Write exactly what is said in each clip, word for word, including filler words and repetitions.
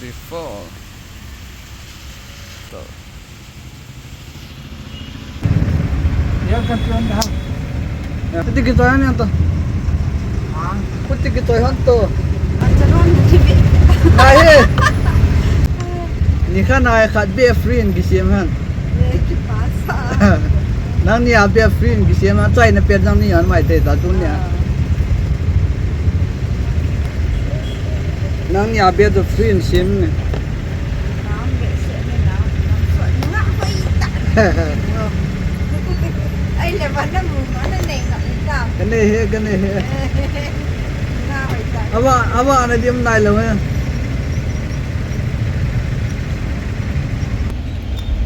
Before. So. Yan kan tuan dah. Tadi kita ni anta. Kuti kita han to. Acharon tibi. Nahi. Nikhat na khat beh free in kisem han. Nangni a beh free in kisem a, achaina pen nangni a mai thei ta tunia. Nangni a beh to free in sem ne. Kanei he, kanei he. Ava, ava na dim nai lo he.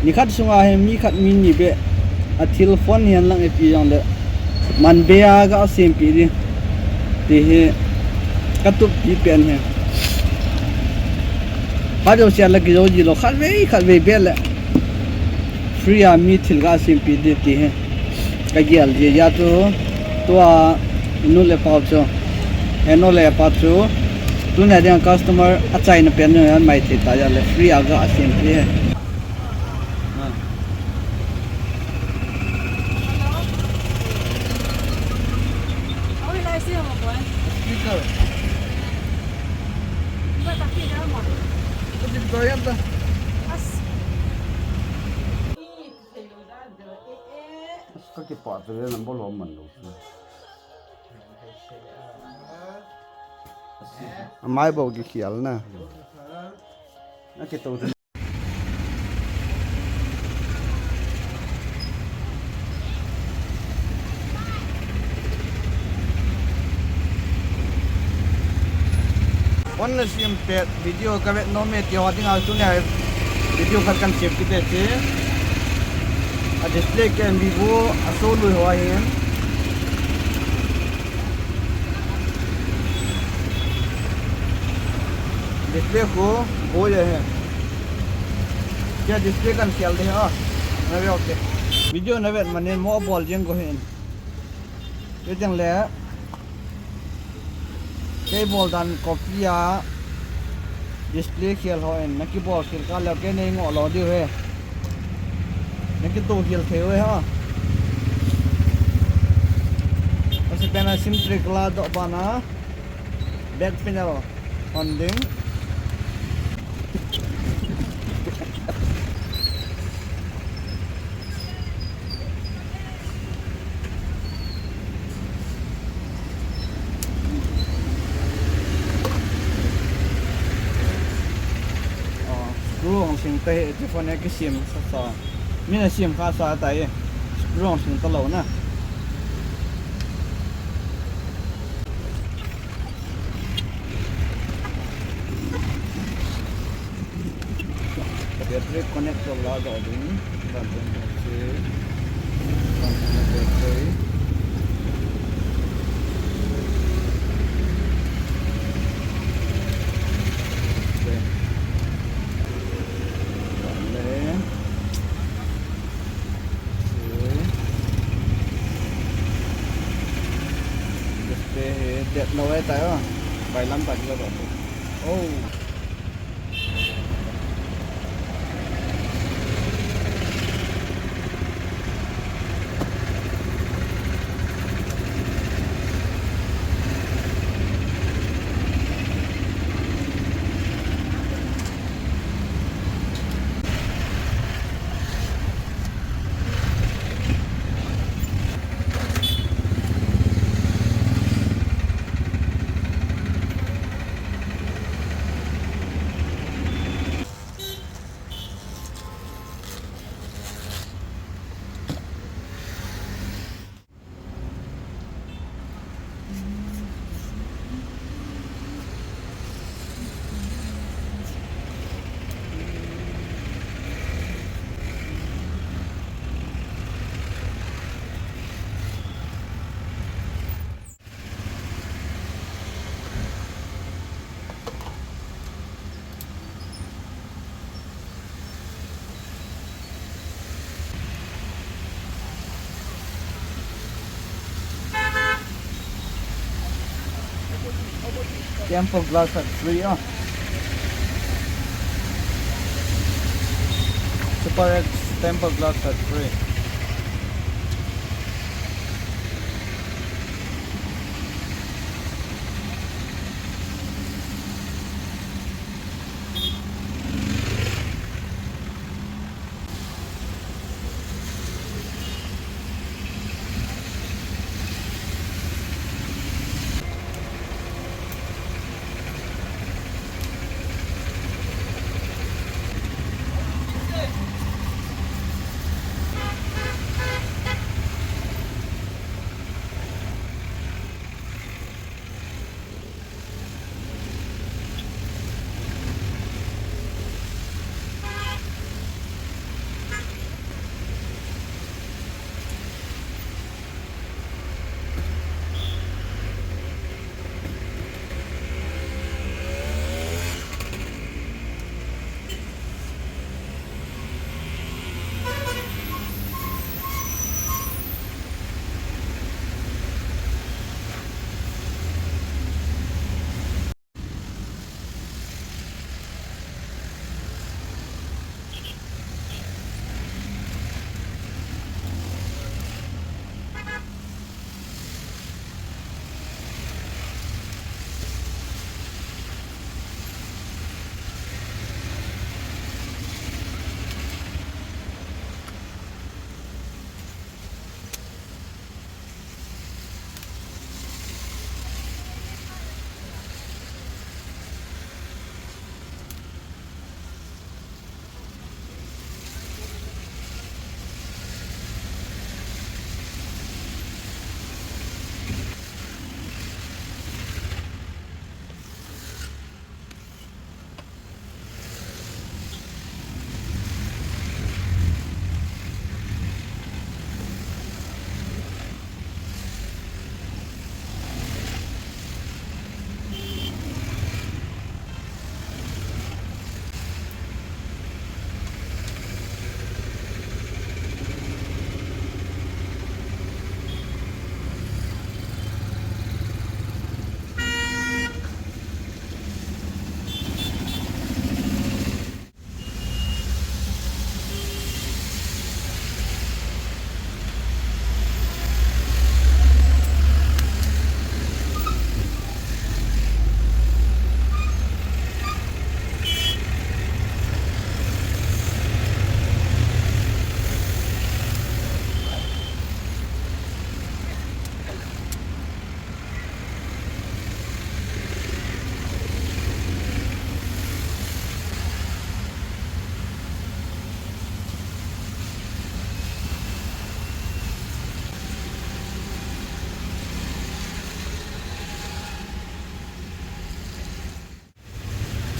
Nikhat sunga hi mi khat mi ni beh a thil phone hihen lang ipi jongle man beh a ga sempeh ding ti hi ka tup pi pen hi. Khat jouse a la kijou ji lou, khatvei khatvei beh le free a mi thil ga sempeh ding ti hi. Ka gel jeh a chu, tua nu le pa chu, he nu le pa chu, tunia dinga customer achaina pen nu an mai thei ta jeh le free a ga sem thei he. Ka kipah tave, number lo man lou chu. Amai bou kikhel na. Na kitou. Phone na sem pet video ka vet nom e ti ho dinga tunia video khat kan sem kit e che. A display ken Vivo a so lui ho ahin. Display khu boi ahi. Kei display kan khel ding a. Na ve okay. Video na vet manin mo bol jeng ko hin. Kei teng le. Kei bol dan copy a display khel ho in, na kibol khel kah leh kei nei ngoh lou diu he. Na kito khel thei u he ha. Asi pen a sim tray la doh bana back panel on ding. Screw hong sing ta hi, ti phone hi kisem sa sa. Min a sem kha sa ta hi. Screw hong sing ta lou na. Battery connect to la do ding. Dan dan battery. Dan dan battery. Okay. Dan le. Okay. Display hi det lou e ta o. Bailam ta kila ba. Oh. Tempered glass at free, ah. Super X tempered glass set free.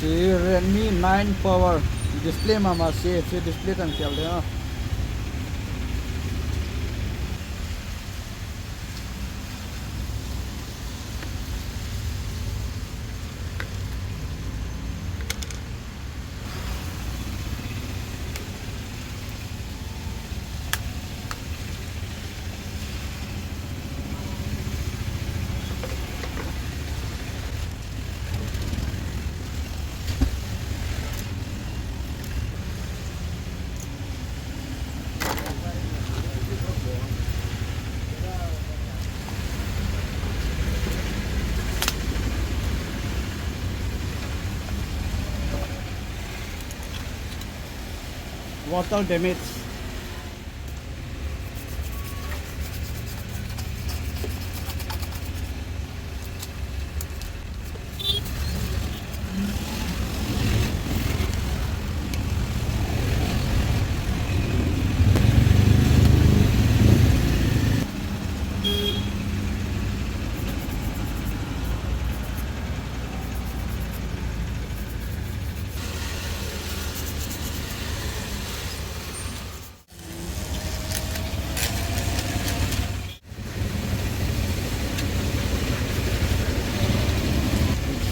Hiche Redmi nine Power display mama se, hiche display tan kel de a. Water damage.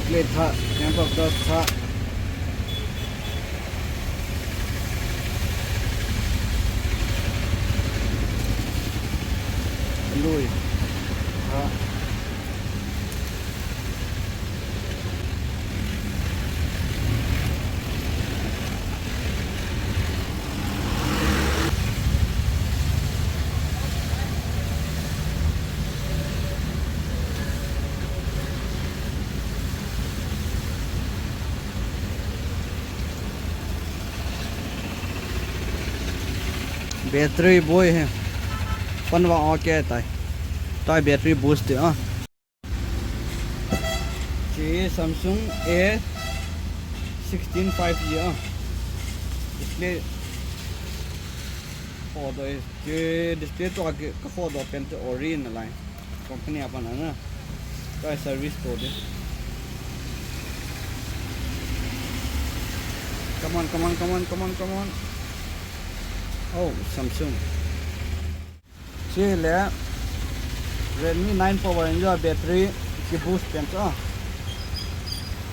Split tha, tempered glass tha. Lui tha. Battery boi he. Phone vang okay tai. Tai battery boost te a. Che Samsung A sixteen five G a. Display. Khodoh e. Che display to a ke, ka khodoh pen te Orin alai. Company apan ana. Try service to de. Come on, come on, come on, come on, come on. Oh, Samsung. Chule Redmi nine Pro in jo battery ki boost pen cho.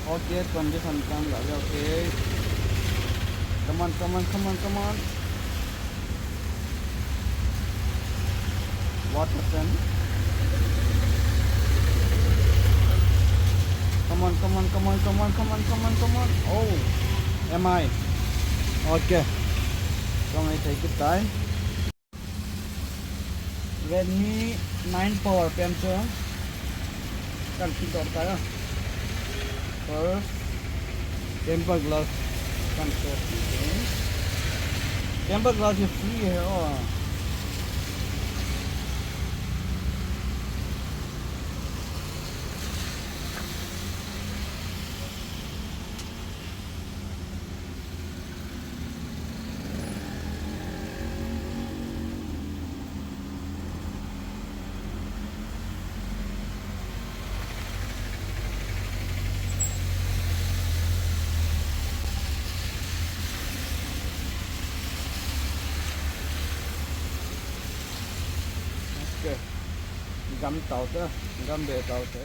Okay, condition tam la, okay. Come on, come on, come on, come on. What happened? Come on, come on, come on, come on, come on, come on, come on. Oh, M I. Okay. Kong ai thei kit tai. Redmi nine Pro pen chu kan fit doh tai a. First, tempered glass kan fit. Tempered glass is free hai o. Okay. Gam tau te, gam be tau te.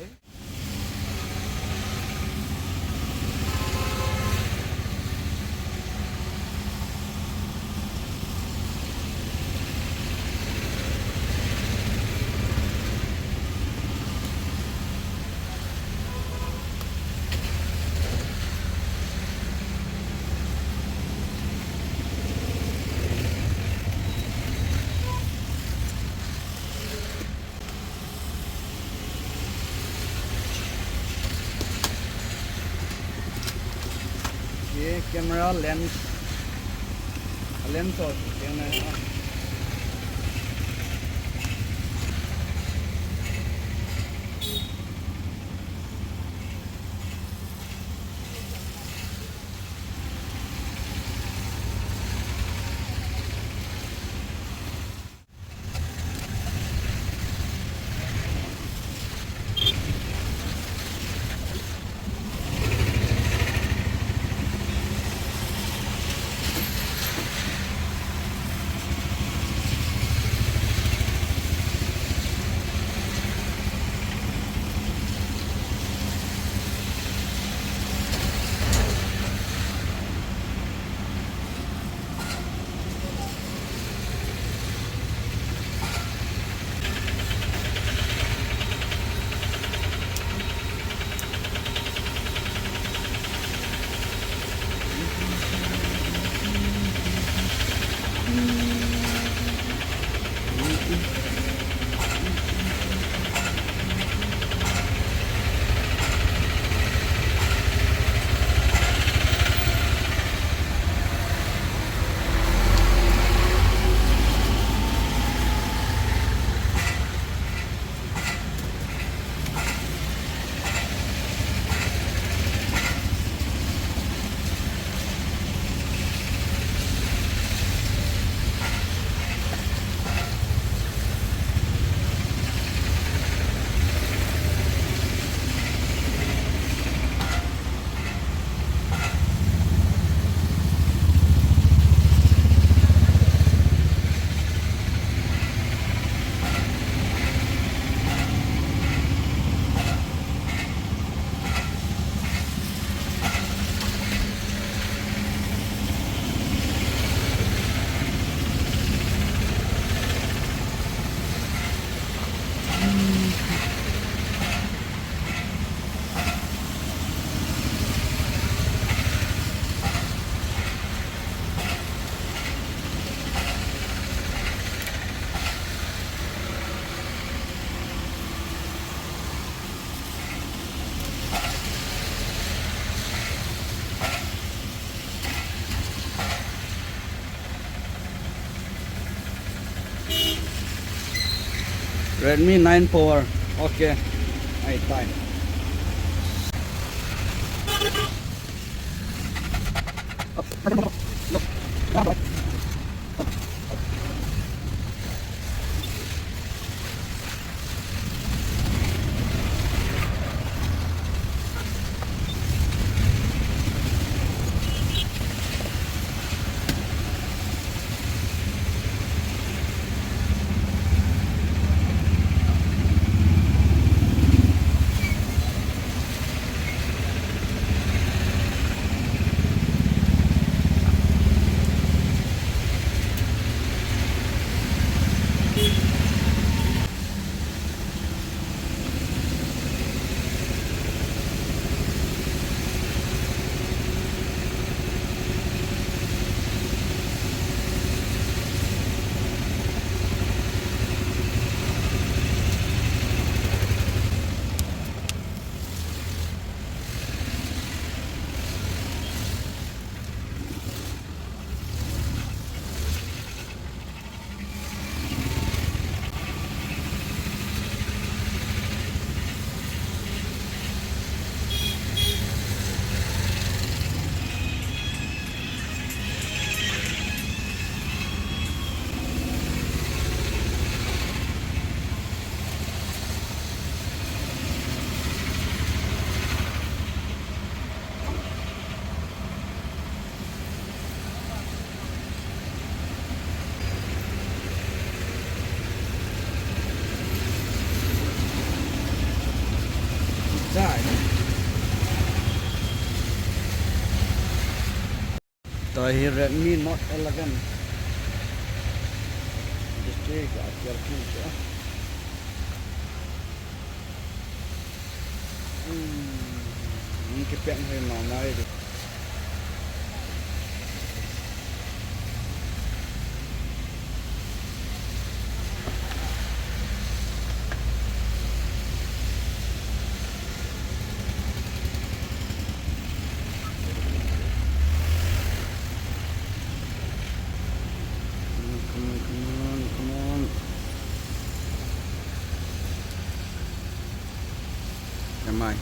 Ye camera lens, lens ho keng na hai. Redmi nine Pro. Okay. Ai, tai. Chai. Tua hi Redmi Note eleven. Display ka kial ki ka. Hmm. Ni kipeng hoi mama e. Come on, come on, come on, come on. Am I?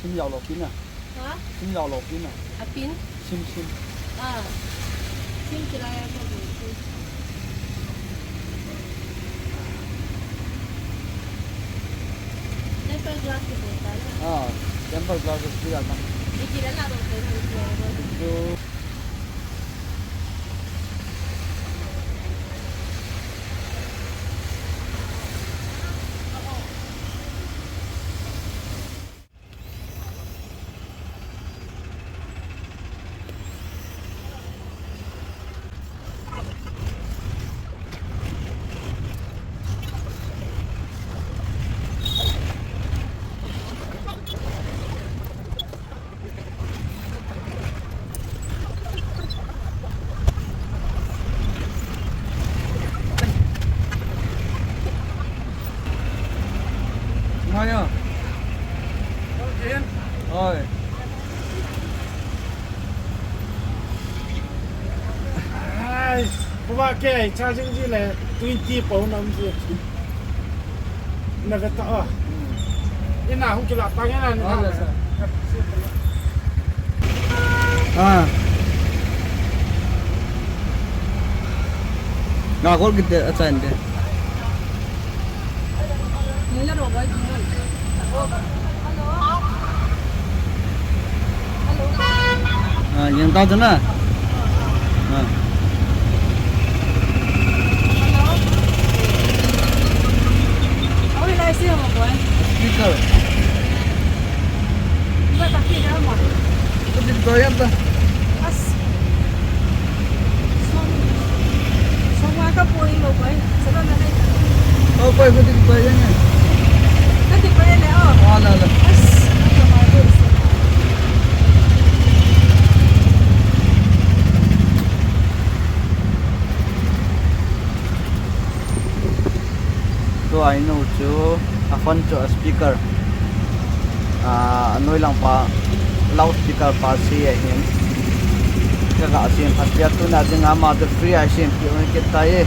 Sim jao lou pin a. Ha? Sim jao lou pin a. A pin? Sim, sim. Ah. Sim chilai a ko sim. Tempered glass ki bol ta na. Ah, tempered glass ki bol ta. Ni ki la na do se na ni ki la do. Maya. Oi. Ai, baba ke charging ji le twenty pound nam ji. Na ve ta a. Ina hung kila ta nge na ni. Ah, ha. Yes, sir. Ah. Nga kol kit te, acha inte. Ah, yang tao tu na. Ah. Speaker. Kati ba yan ta? As. Song, song wa ka poi lo bai. Sa ba na dai. Oh, bai, kati ba yan eh. Kati ba yan eh, oh. Ah, la, la. As. Tua inu chu a phone chu a speaker, ah, a noi lang pa loudspeaker pa si ahin. Ka ga sin phat pia tuna dinga ma the free a sin pi un kit tai.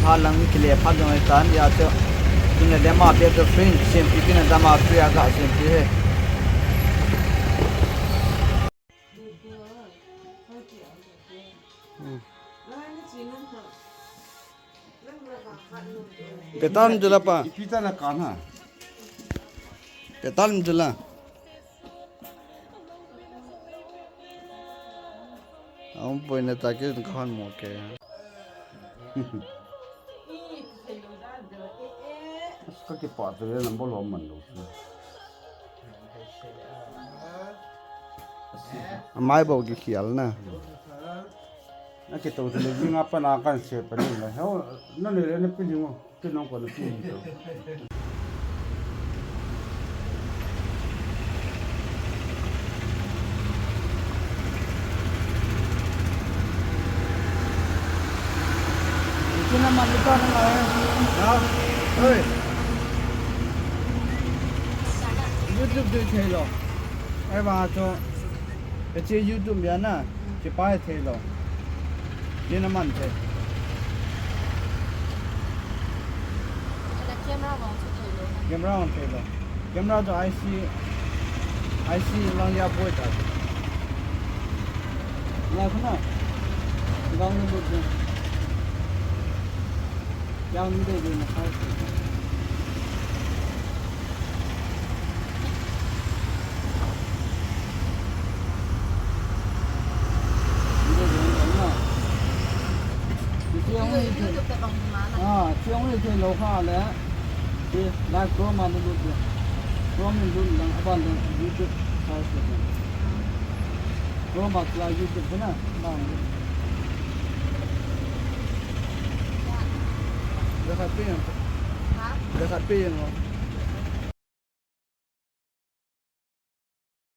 Ha lang kile phat jong ai tan ya chu. Ina dema pe the free sin pi ina dema free a ga sin pi he. Hmm. Petan jela pa. Ipi ta na kana. Petan jela. Aum poi na ta ke kan mo ke. Ka kipa te le number lo man lo. Amai bou kikhial na. Na kito te le jing apa na kan se pa ni la. Ho, na le le na pi ni mo. Pi nong ko na pi ni to. Kina ma ni pa na. Ha? Oi. YouTube de thei lo. Ai ba to. Ka che YouTube ya na, che pa thei lo. Che na man thei. Ala camera vang chu thei lo. Camera vang thei lo. Camera to I C, I C lang ya poi ta. La khana. Gang ni bu. Yang ni de de na sai. Ah, chiang ni thei lo kha le. Live Chrome a lut de. Chrome in lut lang, aban lang YouTube search de. Chrome a la YouTube na. Bang. Dah khat pe. Ha? Dah khat pe.